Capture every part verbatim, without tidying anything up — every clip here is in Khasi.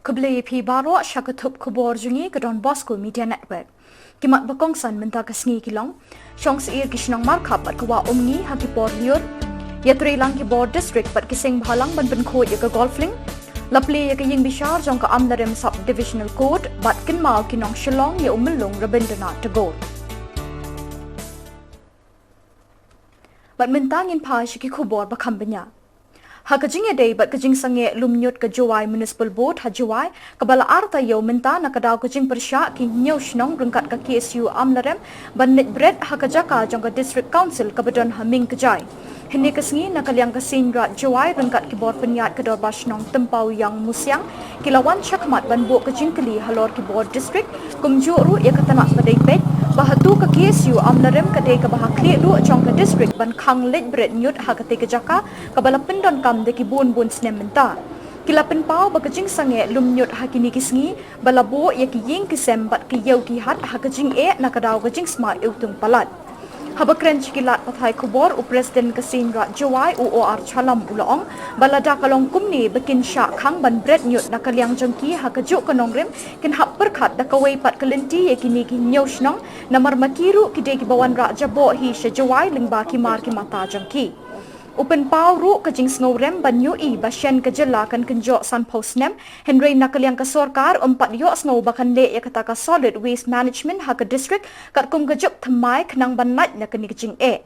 Khublei ïa phi baroh sha ka thup khubor jong ngi ka Don Bosco Media Network. Ki mat ba kongsan mynta ka sngi ki long: Shong syier ki shnong markhap bad ka wah Umngi ha ki por lyiur. Ïatreilang ki bor district bad ki seng bhalang ban pynkhuid ïa ka golf link. La plie ïa ka ïing bishar jong ka Amlarem Sub Divisional Court bad kynmaw ki nong Shillong ïa u myllung Rabindranath Tagore. Bad mynta ngin phai sha ki khubor ba kham bniah. Ha ka jingïadei bad ka jingsangeh lum ñiut ka Jowai Municipal Board ha Jowai, kaba la ar taïew mynta na ka daw ka jingpyrshah ki hynñiew shnong ryngkat ka K S U Amlarem ban leit bret ha ka jaka jong ka District Council kaba don ha Ming Kjai. Hynne ka sngi na ka liang ka Seiñ Raij Jowai ryngkat ki bor pynïaid ka Dorbar Shnong Tympau Ïawmusiang ki la wan shakhmat ban buh ka jingkylli halor ki bor district, kumjuh ruh ïa ka tnat ba dei peit, ba hato ka K S U Amlarem ka dei kaba ha khlieh duh jong ka district ban khang leit bret ñiut ha katei ka jaka kaba la pyndonkam da ki bun bun snem mynta. Ki la pynpaw ba ka jingsangeh lum ñiut ha kine ki sngi ba la buh ïa ki ïing ki sem bad ki ïew ki hat ha ka jingeh na ka daw ka jingsma iwtung palat. Haba kren sha ki lad pathai khubor, u President ka Seiñ Raij Jowai, u O R Shalom, u la ong ba lada ka long kumne ba kin shah khang ban bret ñiut na ka liang jong ki ha kajuh ka nongrim, kin hap pyrkhat da kawei pat ka lynti ïa kine ki hynñiew shnong, namar ma ki ruh ki dei kiba wanrah jaboh hi sha Jowai lyngba ki mar ki mata jong ki. U pynpaw ruh ka jingsngewrem ban ïohi ba shen ka jylla kan kynjoh sanphew snem, hynrei na ka liang ka sorkar ym pat ïohsngew ba kan leh ïa kata ka solid waste management ha ka district katkum ka juk thymmai khnang ban lait na kane ka jingeh.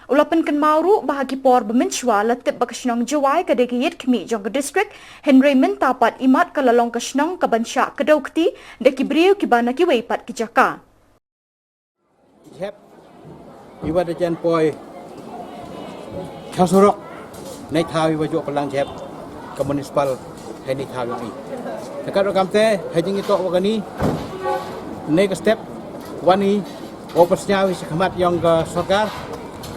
U la pynkynmaw ruh ba ha ki por ba mynshuwa la tip ba ka shnong Jowai ka dei ka ïit khmih jong ka district, hynrei mynta pat imat ka la long ka shnong kaban shah kdew kti da ki briew kiba na kiwei pat ki jaka. Jhep iwa da jan poi ka surok, nei thaw iwa jok palang jhep ka municipal, hei nei thaw yong i. Ka kat kam te, hei jing i tok wa kani, nei ka step wan i, o pasnyaw i sa khmat yong ka sorkar,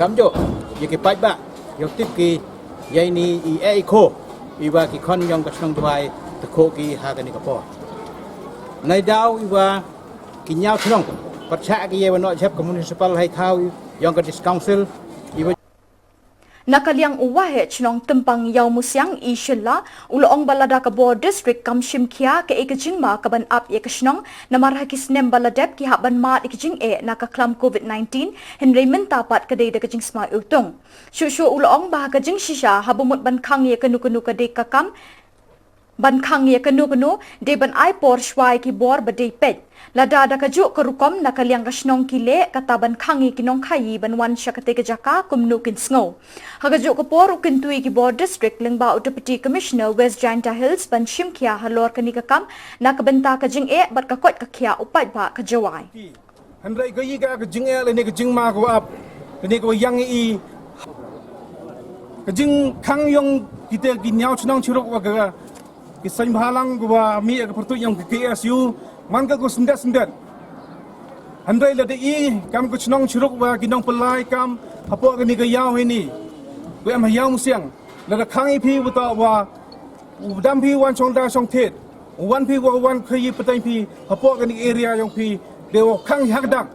kam jok ïa ki paidbah, ïa tip ki ïa ini i e i kho iwa ki khon yong ka shnong Jowai te kho ki ha kani ka por. Nei daw iwa ki ñiaw chnong pat shah ki ïa wa noh jhep ka municipal hei thaw yong ka district council iwa. Na ka liang u waheh chnong Tympang Ïawmusiang, i Shylla, u la ong ba lada ka bor district kam shim khia, kaei ka jingma kaban ap ïa ka shnong, namar ha ki snem ba la dep ki hap ban mad ïa ka jingeh na ka khlam covid nineteen, hynrei mynta pat ka dei da ka jingsma iwtung. Shuh shuh u la ong ba ha ka jingshisha haba mut ban khang ïa kano kano ka dei ka kam, ban khang ïa kano kano dei ban ai por shuwa ïa ki bor ba dei peit. Lada da kajuh ka rukom na ka liang ka shnong ki leh, kata ban khang ïa ki nongkhaïi ban wan sha katei ka jaka kumno kin sngew. Ha kajuh ka por u kyntu ïa ki bor district lyngba u Deputy Commissioner West Jaintia Hills ban shim khia halor kane ka kam na ka bynta ka jingeh bad ka koit ka khiah u paidbah ka Jowai. Hynrei ka ïa ka jingeh lane ka jingma ka wa ap, lane ka wa ïang i, ka jingkhang yong kita ki ñiaw chnong chiruk wa ka ki seng bhalang ka wa mih ka pyrtuit yong ka K S U, man ka ko syndet syndet. Hynrei lada i kam ka chnong chiruk wa ki nongpynlait kam hapoh kani ka ïaw hini, ko em ha Ïawmusiang, lada khang i phi wa ta wa u dam phi wan shong da shong thied, u wan phi wa wan khaïi pateng phi hapoh kani area yong phi, de wa khang i hakdak.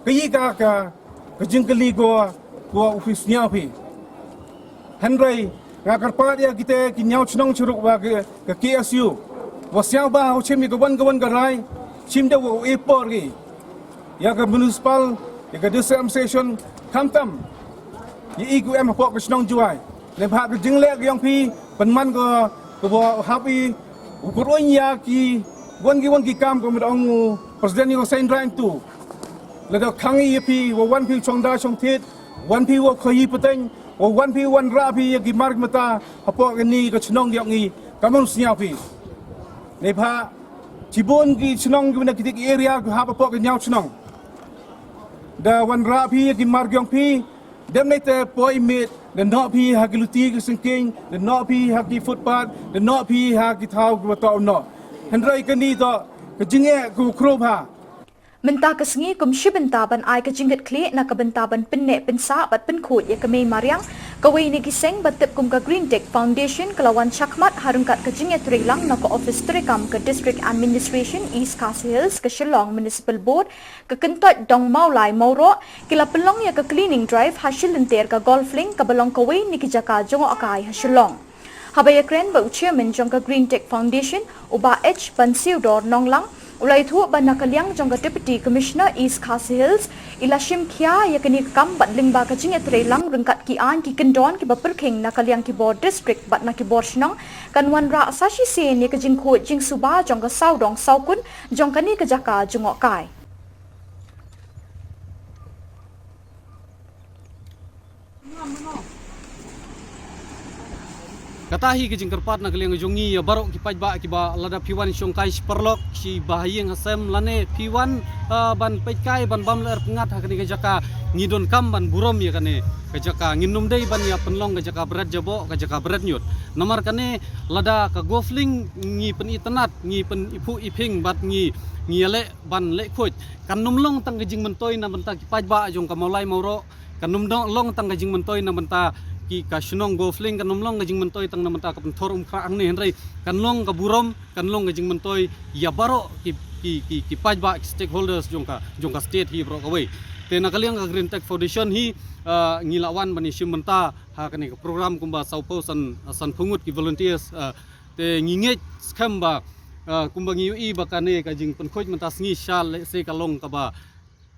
Ka ïa ka ka jingkylli ko ko u phi sñiaw phi. Hynrei nga kyrpad ïa kita ki ñiaw chnong chiruk wa ka, ka K S U, wa sñiaw ba u chim ïa ka wan ka wan ka rai, chim da wa u e por ki ïa ka municipal, ïa ka district administration, khamtam ïa i ku em hapoh ka chnong Jowai. Leh ba ka jingleh ka yong phi pynman ka, ka wa hap i u kurun ïa ki wan ki wan ki kam, ko mut ong u president yong ka Seiñ Raij tu. Lada khang i ïa phi wa wan phi shong da shong thied, wan phi wa khaïi pateng, wa wan phi wanrah phi ïa ki mar ki mata hapoh kani ka chnong yong i, kam sñiaw phi. Nei ba chibun ki chnong ki wa na kita ki area ki hap hapoh ka ñiaw chnong da wanrah phi ïa ki mar yong phi. Dem nei te poi miet, da noh phi ha ki luti ki sengking, da noh phi ha ki footpath, da noh phi ha ki thaw ki wa toh noh. Hynrei kani toh ka jingeh ka wa khrup ha. Mynta ka sngi kum shi bynta ban ai ka jingkitkhlieh na ka bynta ban pynneh pynsah bad pynkhuid ïa ka mei mariang, kawei na ki seng ba tip kum ka Green Tech Foundation ka la wan shakhmat ha ryngkat ka jingïatreilang na ka office treikam ka District Administration East Khasi Hills, ka Shillong Municipal Board, ka Kyntoit Dong Mawlai Mawroh, ki la pynlong ïa ka cleaning drive ha shilynter ka golf link kaba long kawei na ki jaka jngohkai ha Shillong. Haba ïakren bad u Chairman jong ka Green Tech Foundation, u Bah H Bansiewdor Nonglang, u la ïathuh ba na ka liang jong ka Deputy Commissioner East Khasi Hills, i la shim khia ïa kane ka kam bad lyngba ka jingïatreilang ryngkat ki aiñ ki kyndon kiba pyrkhing na ka liang ki bor district bad na ki bor shnong, kan wanrah sa shisien ïa ka jingkhuid jingsuba jong ka sawdong sawkun jong kane ka jaka jngohkai. Kata hi ka jingkyrpad na ka liang jong ngi ïa baroh ki paidbah kiba lada phi wan shongkai shi paralok, shi ba ha ïing ha sem lane phi wan, ah, ban peitkai ban bam lyer pyngngad ha kane ka jaka, ngi donkam ban burom ïa kane ka jaka, ngin nym dei ban ïa pynlong ka jaka bret jaboh, ka jaka bret ñiut. Namar kane lada ka Golf Link ngi pynitynnad, ngi pyniphuh iphieng bad ngi, ngi ïaleh ban leh khuid, kan nym long tang ka jingmyntoi na bynta ki paidbah jong ka Mawlai Mawroh, kan nym long tang ka jingmyntoi na bynta ki ka shnong Golf Link, kan nym long ka jingmyntoi tang na bynta ka Pynthorumkhrah hangne, hynrei kan long ka burom, kan long ka jingmyntoi ïa baroh ki, ki, ki, ki paidbah, ki stakeholders jong ka, jong ka state hi baroh kawei. Te na ka liang ka Green Tech Foundation hi, ah, ngi la wan ban ïashim bynta ha kane ka program kumba sawphew san, sanphew ngut ki volunteers, ah, te ngi ngeit skhem ba, ah, kumba ngi ïohi ba kane ka jingpynkhuid mynta sngi sha lehse ka long kaba,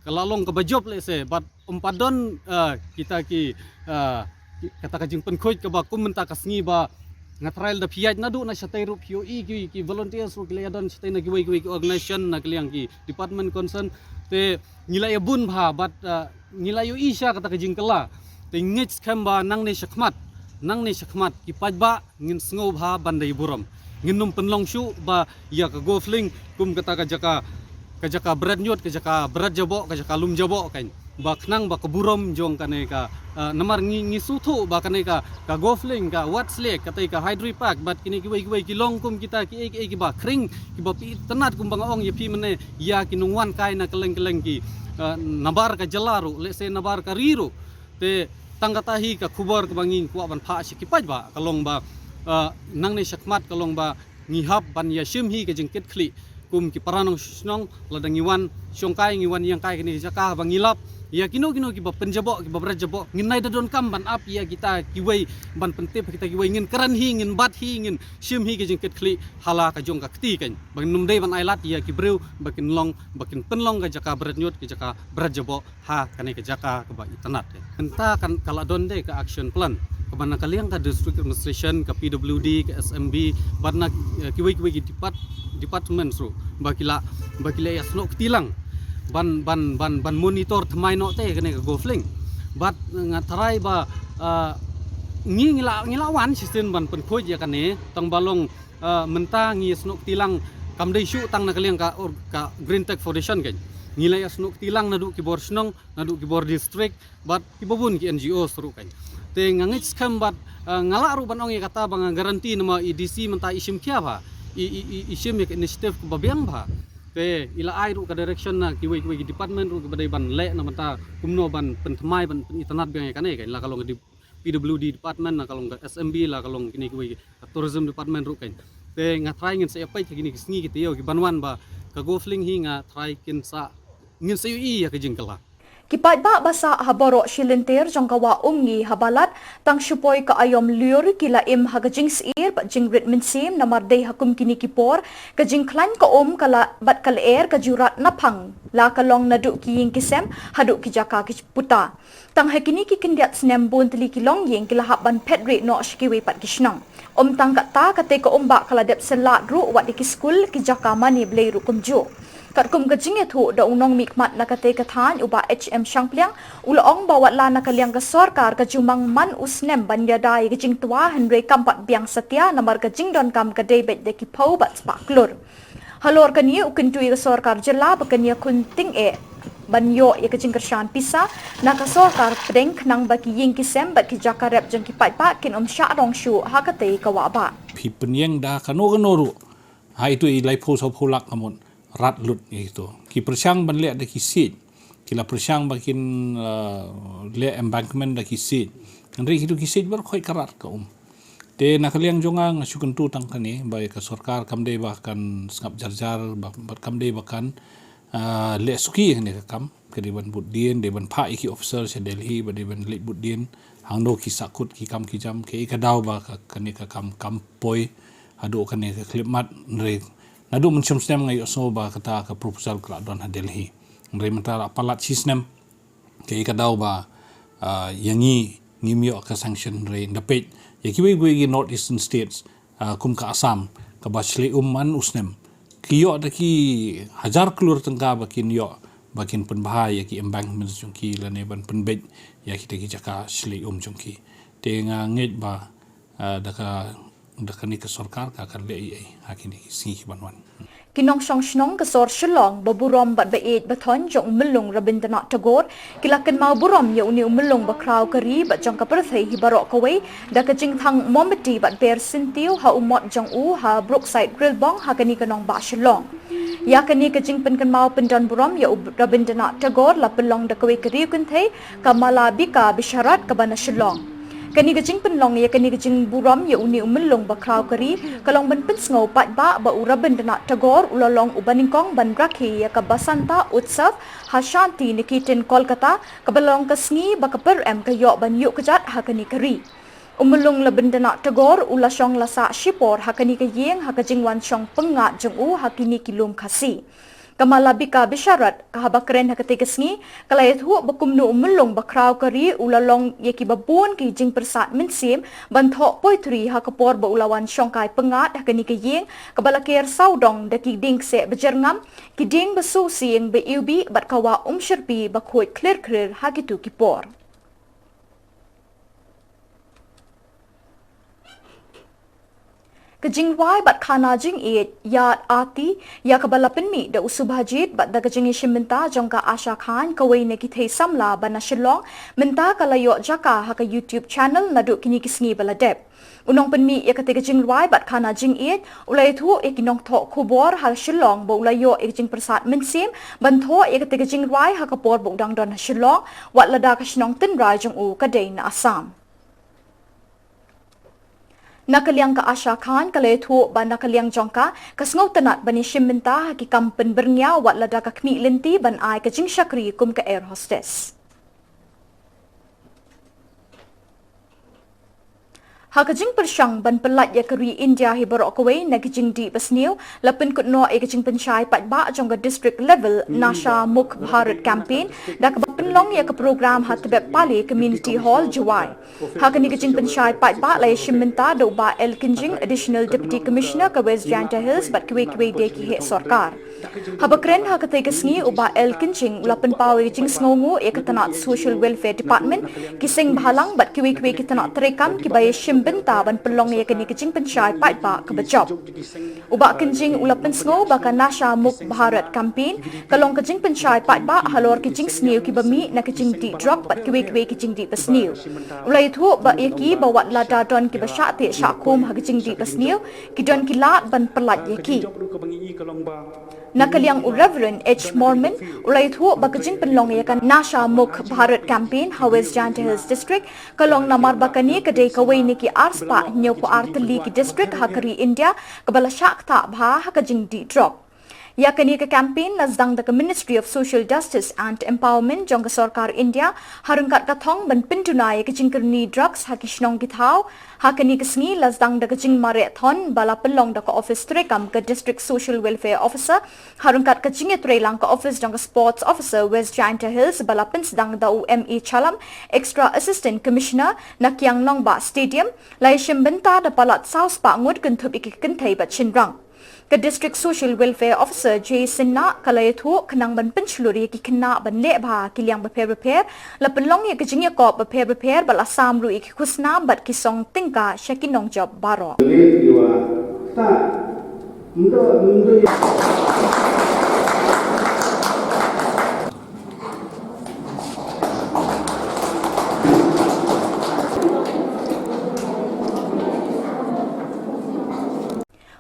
ka la long kaba jop lehse, bad ym pat don, ah, kita ki, ah, ki, kata ka jingpynkhuid kaba kum mynta ka sngi ba nga tharai lada phi ïaid naduh na shatei ruh phi ïohi ki, ki volunteers ruh ki la ïadon shatei na kiwei kiwei ki organization na ka liang ki department concern. Te ngi la ïabun bha bad, ah, ngi la ïohi sha kata ka jingkylla. Te ngeit skhem ba nangne shakhmat, nangne shakhmat ki paidbah ngin sngew bha ban da ïaburom. Ngin nym pynlong shuh ba ïa ka Golf Link kum kata ka jaka, ka jaka bret ñiut, ka jaka bret jaboh, ka jaka lum jaboh kan. Ba khnang ba ka burom jong kane ka, ah, namar ngi, ngi sngewthuh ba kane ka, ka Golf Link, ka Wharves Lake, kata ka Hydri Park bad kine kiwei kiwei ki long kum kita kiei kiei kiba khring, kiba pynitynnad kumba nga ong ïa phi mynne, ïa ki nongwan kai na kylleng kylleng ki, ah, nabar ka jylla ruh, lehse nabar ka ri ruh. Te tang kata hi ka khubor kaba ngi kwah ban phah sha ki paidbah ka long ba, ah, nangne shakhmat ka long ba ngi hap ban ïashim hi ka jingkitkhlieh kum ki para nongshnong, lada ngi wan shongkai, ngi wan ïingkai kane ka jaka, haba ngi lap ïa kino kino kiba pynjaboh, kiba bret jaboh, ngin nai da donkam ban ap ïa kita kiwei, ban pyntip kita kiwei, ngin kren hi, ngin bat hi, ngin shim hi ka jingkitkhlieh ha la ka jong ka kti kan. Ba ngin nym dei ban ailad ïa ki briew ba kin long, ba kin pynlong ka jaka bret ñiut, ka jaka bret jaboh ha kane ka jaka kaba itynnad. Mynta kan ka la don de ka action plan kaba na ka liang ka District Administration, ka P W D, ka S M B, bad na, eh, kiwei kiwei ki depart-, departments ruh ba ki la, ba ki la ïasnoh kti lang ban, ban, ban, ban monitor thymmai noh te kane ka Golf Link. Bad nga tharai ba, eh, ngi, ngi la, ngi la wan shisien ban pynkhuid ïa kane, tang ba long, eh, mynta ngi ïasnoh kti lang, kam dei shuh tang na ka liang ka, or, ka Green Tech Foundation kan. Ngi la ïasnoh kti lang naduh ki bor shnong, naduh ki bor district, bad kiba bun ki N G Os ruh kan. Te nga ngeit skhem bad, eh, nga lah ruh ban ong ïa kata ba nga guarantee namar i D C mynta i shim khia bha, i, i, i, i shim ïa ka initiative kaba biang bha. Te i la ai ruh ka direction na kiwei kiwei ki department ruh kiba dei ban leh na bynta kumno ban pynthymmai, ban pynitynnad biang ïa kane kan, la ka long ka di-, P W D department, la ka long ka S M B, la ka long kine kiwei ka tourism department ruh kan. Te nga tharai ngin sa ïa peit ha kine ki sngi ki taïew kiban wan ba ka Golf Link hi nga tharai kin sa, ngin sa ïohi ïa ka jingkylla. Ki paidbah ba sah ha baroh shi lynter jong ka Wah Umngi ha Balat, tang shu poi ka aïom lyiur, ki la im ha ka jingsyier bad jingrit mynsiem namar dei ha kum kine ki por ka jingkhlaiñ ka um ka la, bad ka lyer ka ju rat naphang, la ka long naduh ki ïing ki sem haduh ki jaka ki puta. Tang ha kine ki khyndiat snem bun tylli ki longïing ki la hap ban phet rieh noh sha kiwei pat ki shnong. Ym tang katta, katei ka umbah ka la dep syllah ruh wat ïa ki skul, ki jaka mane blei ruh kumjuh. Katkum ka jingïathuh da u nongmihkhmat na katei ka thaiñ, u Bah H M Shangpliang, u la ong ba wat la na ka liang ka sorkar ka ju mang man u snem ban ïada ïa ka jingtwa, hynrei kam pat biang satia namar ka jingdonkam ka dei beit da ki phew bad spah klur. Halor kane u kyntu ïa ka sorkar jylla ba kan ïakhun tyngeh ban ïoh ïa ka jingkyrshan pisa na ka sorkar pdeng khnang ba ki ïing ki sem bad ki jaka rep jong ki paidbah kin ym shah rong shuh ha katei ka wah bah. Phi pynïeng da kano kano ruh, ha itu i laiphew sawphew lak ka mut, rat lut ïa itu. Ki pyrshang ban leh da ki siej, ki la pyrshang ba kin, eh, leh embankment da ki siej. Hynrei kitu ki siej baroh khoit ka rat ka um. Te na ka liang jong nga, nga shu kyntu tang kane ba ïa ka sorkar kam dei ba kan sngap jarjar, ba, bad kam dei ba kan, ah, leh suki ïa kane ka kam. Ka dei ban bud dien, dei ban phah ïa ki officer sha Delhi, ba dei ban leit bud dien hangno ki sahkut ki kam ki jam, kaei ka daw ba ka, kane ka kam kam poi haduh kane ka khyllipmat, hynrei naduh mynshem snem nga ïohsngew ba kata ka proposal ka la don ha Delhi. Hynrei mynta la palat shi snem, kaei ka daw ba, ah, ïa ngi ngim ïoh ka sanction, hynrei ynda peit ïa kiwei kiwei ki North Eastern States, ah, kum ka Assam, kaba shlei um man u snem, ki ïoh da ki hajar klur tyngka ba kin ïoh ba kin pynbha ïa ki embankment jong ki lane ban pynbeit ïa kita ki jaka shlei um jong ki. Te nga ngeit ba, ah, da ka, da kane ka sorkar ka kan leh ei ei ha kine ki sngi ki ban wan. Ki nongshong shnong ka sor Shillong ba burom bad ba ïeit ba thon jong u myllung Rabindranath Tagore, ki la kynmaw burom ïa une u myllung ba khraw ka ri bad jong ka pyrthei hi baroh kawei da ka jingthang mombati bad ber syntiew ha u mot jong u ha Brookside Grillbong ha kane ka nongbah Shillong. Ïa kane ka jingpynkynmaw pyndon burom ïa u Rabindranath Tagore la pynlong da kawei ka riew kynthei, ka Malabika Bisharat kaba na Shillong. Kane ka jingpynlong ïa kane ka jingburom ïa une u myllung ba khraw ka ri ka long ban pynsngew paidbah ba u Rabindranath Tagore u la long uba nyngkong ban rakhe ïa ka Basanta Utsav ha Shanti Niketan, Kolkata, kaba la long ka sngi ba ka pyrem ka ïoh ban ïuh kjat ha kane ka ri. U myllung Rabindranath Tagore u la shong la sah shipor ha kane ka ïing ha ka jingwan shong pyngngad jong u ha kine ki lum Khasi. Ka Malabika Bisharat, ka haba kren ha katei ka sngi, ka la ïathuh ba kumno u myllung ba khraw ka ri u la long ïa kiba bun ki jingpyrsad mynsiem ban thoh poetry ha ka por ba u la wan shongkai pyngngad ha kane ka ïing kaba la ker sawdong da ki dieng kseh ba jyrngam, ki dieng ba susieng ba iwbih bad ka wah umshyrpi ba khuid khlir khlir ha kito ki por. Ka jingrwai bad khana jingïeit Yaad Aati, ïa kaba la pynmih da u Subhajit bad da ka jingïashim bynta jong ka Asha Khan, kawei na ki thei samla ba na Shillong, mynta ka la ïoh jaka ha ka YouTube channel naduh kine ki sngi ba la dep. U nongpynmih ïa katei ka jingrwai bad khana jingïeit u la ïathuh ïa ki nongthoh khubor ha Shillong ba u la ïoh ïa ka jingpyrsad mynsiem ban thoh ïa katei ka jingrwai ha ka por ba u dang don ha Shillong, wat lada ka shnong tynrai jong u ka dei na Assam. Na ka liang ka Asha Khan ka la ïathuh ba na ka liang jong ka, ka sngewtynnat ban ïashim bynta ha ki kam pynbyrngia wat lada ka khmih lynti ban ai ka jingshakri kum ka air hostess. Ha ka jingpyrshang ban pyllait ïa ka ri India hi baroh kawei na ki jingdih basniew, la pynkut noh ïa ka jingpynshai paidbah jong ka district level Nasha Mukt Bharat Campaign da kaba pynlong ïa ka program ha Tbet Pale Community Hall, Jowai. Ha kane ka jingpynshai paidbah la ïashim bynta da u Bah L Kynjing, Additional Deputy Commissioner ka West Jaintia Hills bad kiwei kiwei de ki heh sorkar. Haba kren ha katei ka sngi u Bah L Kynjing u la pynpaw ïa ka jingsngewnguh ïa ka tnat Social Welfare Department, ki seng bhalang bad kiwei kiwei ki tnat treikam kiba ïashim bynta ban pynlong ïa kane ka jingpynshai paidbah kaba jop. U Bah Kynjing u la pynsngew ba ka Nasha Mukt Bharat Campaign ka long ka jingpynshai paidbah halor ki jingsniew kiba mih na ka jingdih drok bad kiwei kiwei ki jingdih basniew. U la ïathuh ba ïa ki ba wat lada don kiba shah teh shah khum ha ka jingdih basniew, ki don ki lad ban pyllait ïa ki. Na ka liang u Reverend H Mormon u la ïathuh ba ka jingpynlong ïa ka Nasha Mukt Bharat Campaign ha West Jaintia Hills District ka long namar ba kane ka dei kawei na ki arspah hynñiewphew ar tylli ki district ha ka ri India kaba la shah ktah bha ha ka jingdih drok. Ïa kane ka campaign la sdang da ka Ministry of Social Justice and Empowerment jong ka sorkar India ha ryngkat ka thong ban pynduna ïa ka jingkyrni drugs ha ki shnong ki thaw. Ha kane ka sngi la sdang da ka jingmareh thon ba la pynlong da ka office treikam ka District Social Welfare Officer ha ryngkat ka jingïatreilang ka office jong ka Sports Officer West Jaintia Hills ba la pynsdang da u M A Chalam, Extra Assistant Commissioner, na Kiang Nangbah Stadium. La ïashim bynta da palat saw spah ngut kynthup ïa ki kynthei bad shynrang. Ka District Social Welfare Officer J Sinna ka la ïathuh khnang ban pynshlur ïa ki khynnah ban leh bha ki liang bapher bapher, la pynlong ïa ka jingïakop bapher bapher bad la sam ruh ïa ki khusnam bad ki song tyngka sha ki nongjop baroh.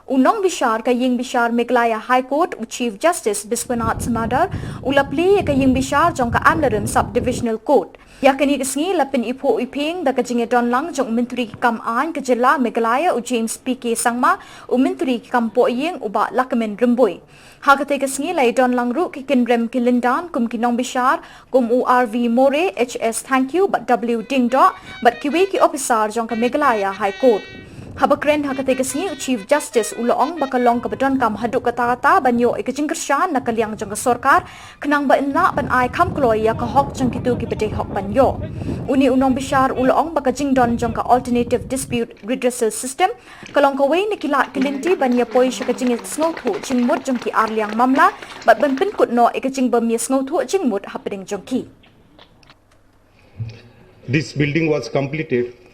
U nongbishar ka ïing bishar Meghalaya High Court, u Chief Justice Biswanath Sumadar, u la plie ïa ka ïing bishar jong ka Amlarem Sub Divisional Court. Ïa kane ka sngi la pyniphuh iphieng da ka jingïadon lang jong u Myntri ki kam aiñ ka jylla Meghalaya, u James P K Sangma, u Myntri ki kam poh ïing, u Bah Lahkmen Rymbui. Ha katei ka sngi la ïadon lang ruh ki kynrem ki lyndan kum ki nongbishar, kum u R V More, H S Thangkhiew bad W Diengdoh, bad kiwei ki ophisar jong ka Meghalaya High Court. Haba kren ha katei ka sngi, u Chief Justice u la ong ba ka long kaba donkam haduh katta katta ban ïoh ïa ka jingkyrshan na ka liang jong ka sorkar, khnang ba yn lah ban ai kham kloi ïa ka hok jong kito kiba dei hok ban ïoh. Une u nongbishar u la ong ba ka jingdon jong ka Alternative Dispute Redressal System ka long kawei na ki lad ki lynti ban ïa poi sha ka jingïasngewthuh jingmut jong ki arliang mamla, bad ban pynkut noh ïa ka jingbym ïasngewthuh jingmut hapdeng jong ki. This building was completed.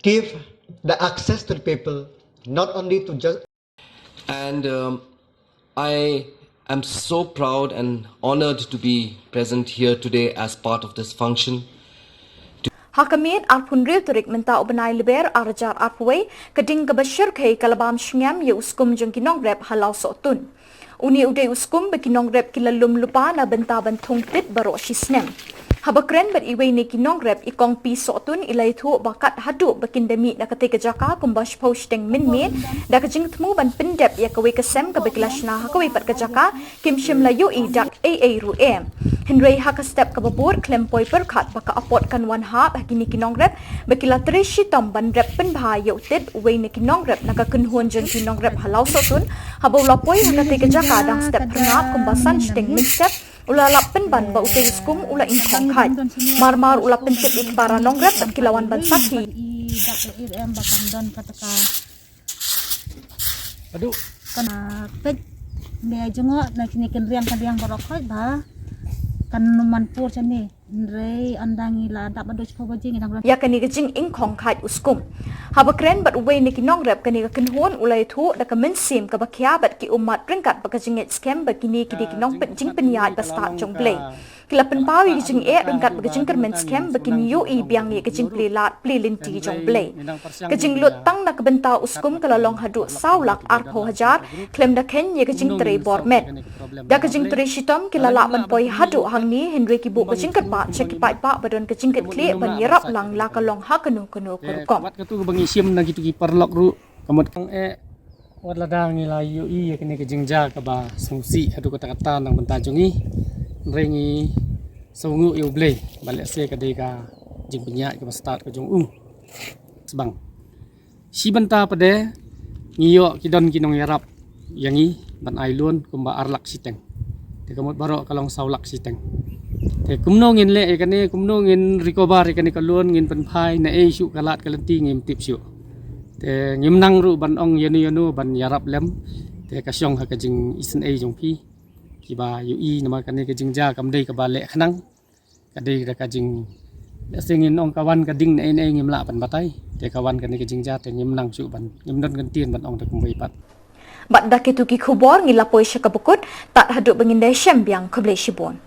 Give the access to the people, not only to just And um, I am so proud and honored to be present here today as part of this function. Ha ka miet arphew hynriew tarik mynta u bnai Lber ar hajar arphew wei, ka ding kaba shyrkhei ka la bam shngem ïa u skum jong ki nongrep ha Lawsohtun. Une u dei u skum ba ki nongrep ki la lum lypa na bynta ban thung tit baroh shi snem. Haba kren bad iwei na ki nongrep, i Kong P Sohtun, i la ïathuh ba kat haduh ba kin da mih na katei ka jaka kumba shiphew shiteng mynmiet, da ka jingthmu ban pyndep ïa kawei ka sem kaba ki la shna ha kawei pat ka jaka, kim shym la ïohi dak ei ei ruh em. Hynrei ha ka step kaba bud, khlem poi pyrkhat ba ka apot kan wan hap ha kine ki nongrep, ba ki la trei shitom ban rep pynbha ïa u tit uwei na ki nongrep na ka kynhun jong ki nongrep ha Lawsohtun, haba u la poi ha katei ka jaka dang step phyrngap kumba san shiteng mynstep, u la lap pynban ba utei u skum u la ingkhong khait. Mar mar u la pyntip ïa ki para nongrep bad ki la wan ban sakhi. I dak le ir em ba kan don kata ka Aduh. Kan pet ne jengok na kini kan riang kan riang baroh khoi ba kan numan pur chani. Nrei andang i la dap aduh chiphew baje ngi dang ron. Ïa kane ka jingingkhong khait u skum. Haba kren bad uwei na ki nongrep kane ka kynhun, u la ïathuh da ka mynsiem kaba khia bad ki ummat ryngkat ba ka jingngeit skhem ba kine ki dei ki nongpynim jingpynïaid ba stad jong Blei. Ki la pynpaw ïa ka jingeh ryngkat bad ka jingkyrmen skhem ba kin ïohi biang ïa ka jingplie lad plie lynti jong Blei. Ka jinglut tang na ka bynta u skum ka la long haduh saw lak arphew hajar, khlem da kheiñ ïa ka jingtrei bor met. Da ka jingtrei shitom ki la lah ban poi haduh hangne, hynrei ki buh ka jingkyrpad sha ki paidbah ba don ka jingkitkhlieh ban ïarap lang la ka long ha kano kano ka rukom. Wat katu ba ngi shim na kitu ki paralok ruh ka mut kang eh. Wat lada ngi la ïohi ïa kane ka jingjia kaba sngewsih haduh katta katta na ka bynta jong ngi, hynrei ngi sngewnguh ïa U Blei ba lehse ka dei ka jingpynïaid kaba stad ka jong u. Sbang shi bynta pat de ngi ïoh ki don ki nongïarap ïa ngi ban ai loan kumba ar lak shiteng. Te ka mut baroh ka long saw lak shiteng. Te kumno ngin leh ïa kane, kumno ngin recover ïa kane ka loan, ngin pynphai na ei shuh ka lad ka lynti ngim tip shuh. Te ngim nang ruh ban ong ïano ïano ban ïarap lem. Te ka shong ha ka jingisynei jong phi kiba ïohi, namar kane ka jingjia kam dei kaba leh khnang. Ka dei da ka jing, lehse ngin ong ka wan ka ding na ei na ei ngim lah ban batai. Te ka wan kane ka jingjia te ngim nang shuh ban, ngim don ka ktien ban ong da kumwei pat. Bad da kitu ki khubor ngi la poi sha kaba kut, tad haduh ba ngin da ïashem biang, khublei shibun.